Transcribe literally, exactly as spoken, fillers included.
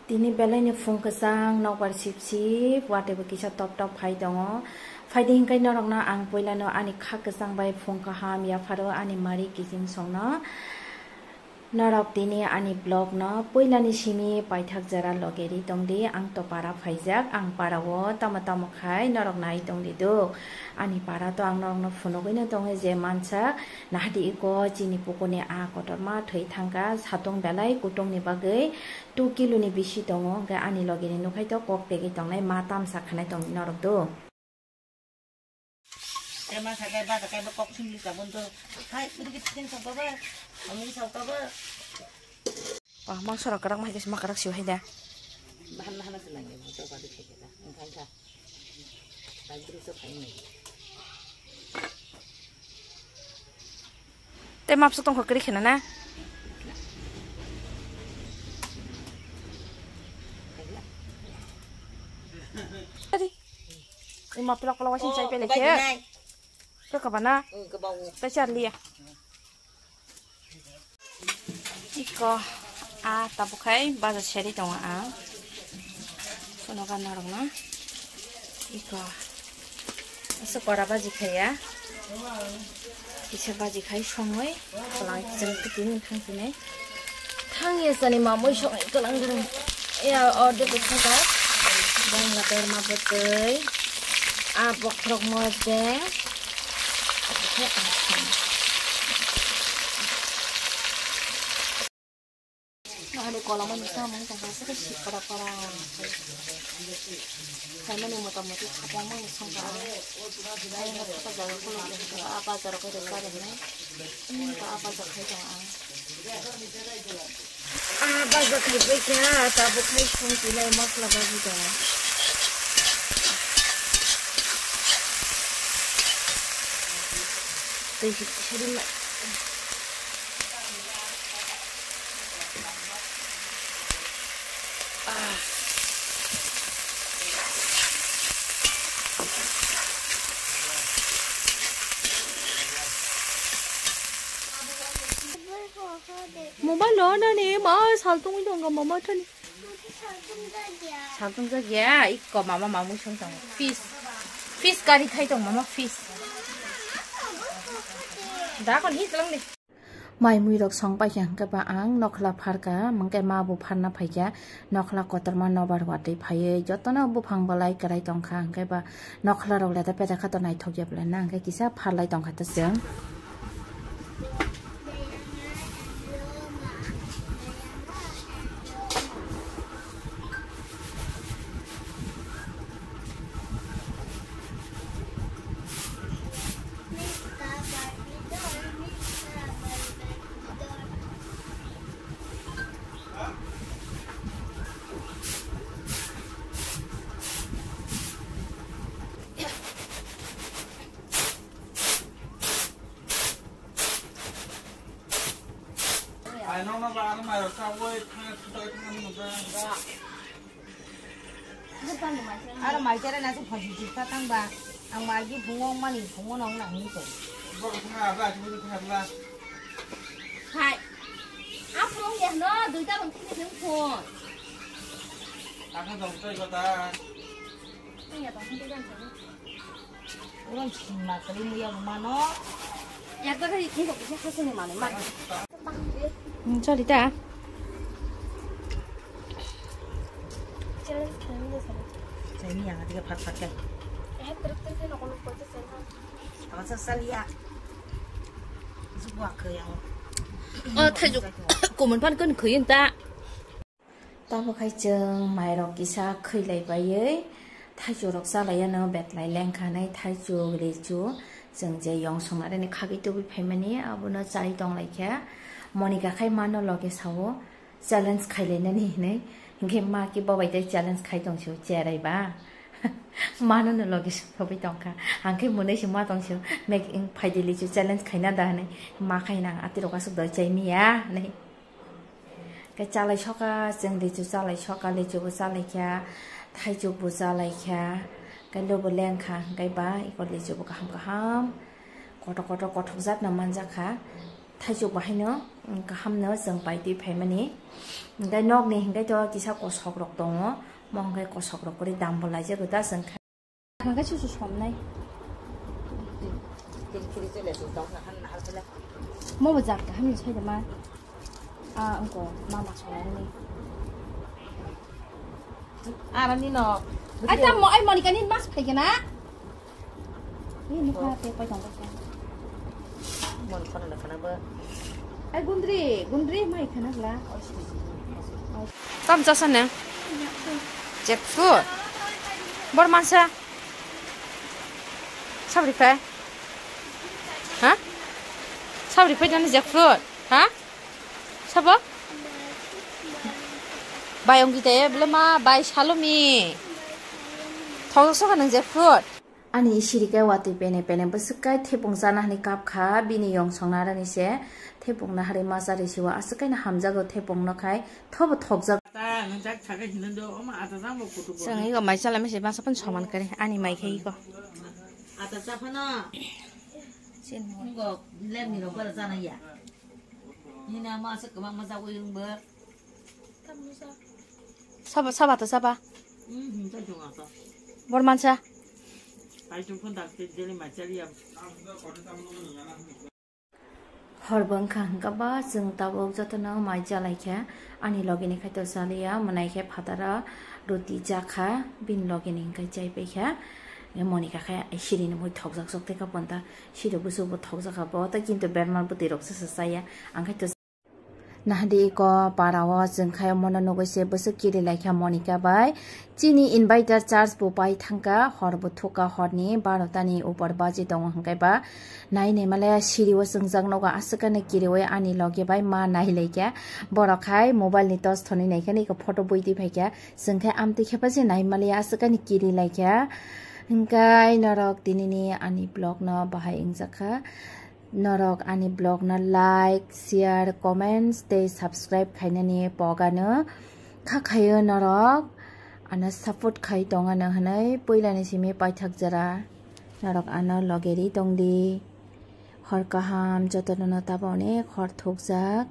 Tini belaini phung kwchang nokbar sip sip, watwi bo kisa top top phai tongo. Phaidi hinkhai norokno ang puilano ani kha kwchang bai phung kaham yapharo ani mari kiching songno. Norok tini ani vlog no puilani simi paithak jora loge ri tongdi, ang to para phaijak, ang para o tamo tamo khai norok nai tongdi do. Ani para to ang norokno phunugwi no tongo je mansa, nahadi iko chini pukurni a kotorma thwi thangkha, satung belai kutung ni bagwi two kilo ni bisi tongo, hwnkhe ani loge ni nukhai to kok tegwi tongnai ma tamsa khanai tongdi norok do. Tema sakai ba sakai ba kok sing lika buntu. Hai, pudi ke chicken sauka ba, ami sauka ba. Wah, mangso rok kwrak mai khe ma kwrak siu hai da. Bahan bahan se lagi, motor ba dikhe khe da. Engkai kha. Bai bru se khai ni. Te map sotong kho kri khena na. Ari. Ima pilak pilak wasin chai pele khe. Ka ka bana. Ka char liya. Iko a tabukhai baja seri tongo a. Sono gana rokno. Iko. Asa kora baji khaya. Kisa baji khai songoi. Kala jeng tukin thang pinai. Thang ya sani mamoi songoi kalang gereng. Ya orde tu thang ka. Bang la derma betul. A bokrok mojeng. Ani kolomani samung tangka saka sikara para. Kaimani motamoti khapang mani songka. Ai na khata jaga kulo apa jaga ko de pare ne. Ini ka apa jaga khai tong ang. Ah, baja khai pai kha, tabuk khai song pilai masla baji da. Tei siri ma. Ah. Mobile lo nani ma sal tungwi tongo mama thani. Sal tungjakya, ikko mama mamui song tongo. Fish. Fish curry khai tong mama fish. Da kon hi tlang de. Mai mui rok song paikha hwnkhe ba ang nokhla pharka, hwnkhe ma bo pharna phaikha, nokhla kotorma nobar watwi phaiwi jotono buphang bolai kwrai tongkha, hwnkhe ba nokhla rok leda peda kha to naithok ya belai na, hwnkhe kisa pharlai tongkha to chwng. Aro mai tere na se phosi jikha tang ba. Ang mai gi phungo mani phungo nong nang ni to. Hai. A phung ya no, duita bang thini thung phung. Ang dong toi kota. Ang ya bang thini thung phung. Ulan sima kali muya mano. Ekbar hari ini kok bisa hasil ni mana? Mana? Hmm, sorry ta. Challenge kami ni sana. Saya ni yang ada empat pakai. Eh, terus terus nak kalau kau tu sana. Apa sasal ya? Sebuah ke yang. Oh, thaijuk. Kumun pan kun kuyin ta. Tabo khai chwng mairok kisa khwilai baiwi thaichurok chalaiyano betlai lengkha nai thaichuk lichu chwng je yong songnarini khagwi tubui phaimani abono chai tonglaikha. Monika khai mano loge sao challenge khailainani hinwi, hinkhe ma khe bobai tei challenge khai tongsio cherai ba. Manono loge songthogwi tongkha, ang khe mwnwi se ma tongsio, mek wng phaidi lichu challenge khaina da hinwi ma khai nang atirok aswk doi chai miya hinwi. Khe chalai soka, chwng lichu chalai soka, lichu bo chalai kha, thaichuk bo chalai kha, khe lobo leng kha, hwnkhe ba eko lichu bo kaham kaham, kotor kotor kothok jat no manjak kha. Thaichuk bahaino, mm, kahamno chwng paitwi phaimani. Hwnkhe nokni hwnkhe to kisa kosokrok tongo. Mo hwnkhe kosokrok kwrwi dambo laijago ta chwng khe. Hwnkhe susu somnai. Mo bo jak kahamni saida ma. Ah, wngko mama songnani. Arani no. Ai, tamo, ai, Monika ni mas phaikena. Ni nukha te pai tong. Mon khona na khana ba. Ai, gundri, gundri mai khana bla. Tam chasa ne? Jackfruit. Bor mansa. Sabri phe? Ha? Sabri phe jani jackfruit? Ha? Sabo? Bai ongkita e, bele ma, bai salomi. Thok sok nang jackfruit. Ani siri kai watwi pene pene bwswk kai thepung chana hwnwi kap kha, bini yong song narani se. Thepung naharwi ma charwi siwa aswk kaino hamjago thepung no khai thobo thokjak. Chwng ego mai chala mese masa pun soman kare ani mai khai ego. Ata cha phano. Sin mo. Ngo lem ni rok bara chana ya. Ni na ma se kama ma cha wi ung ba. Saba, saba to saba. Hmm, hmm, cha jong ata. Bor mansa. Pai jong phun dak te jeli ma chali ya. Hor bo wngkha hwnkha ba chwng tabuk jotono mai chalaikha, ani logini khai to chaliya, mwnai khe phataro roti chakha, bini logini hwnkhe chaipaikha. Monika khe sirini mui thokjak sok tei kapon ta, siri bwswk bo thokjak kha bo, tei kintu berma bwtwi rok se chaya, ang khe to. Nahadi iko para o chwng khai omono nugwi se bwswk kiri laikha Monika bai. Chini inverter charge bo pai thangkha, hor bo thukha, horni barota ni upor baji tongo hwnkhe ba nai nai male siri o chwngjak nogo aswk ani kiriwi ani loge bai ma nai laikha. Borok hai mobile ni torch thonwi nai khe iko photo bui twi phaikha. Chwng khe amtwi khe paji nai maliya aswk ani kiri laikha. Hwnkhe norok tinini ani vlog no bahai wngjakha. Norok ani vlog no like, share, comments tei subscribe khainani pogano kha khaio norok ano support khai tongano hwnwi puilani simi paithak jora norok ano logeri tongdi. Hor kaham jotono no taboni hor thukjak.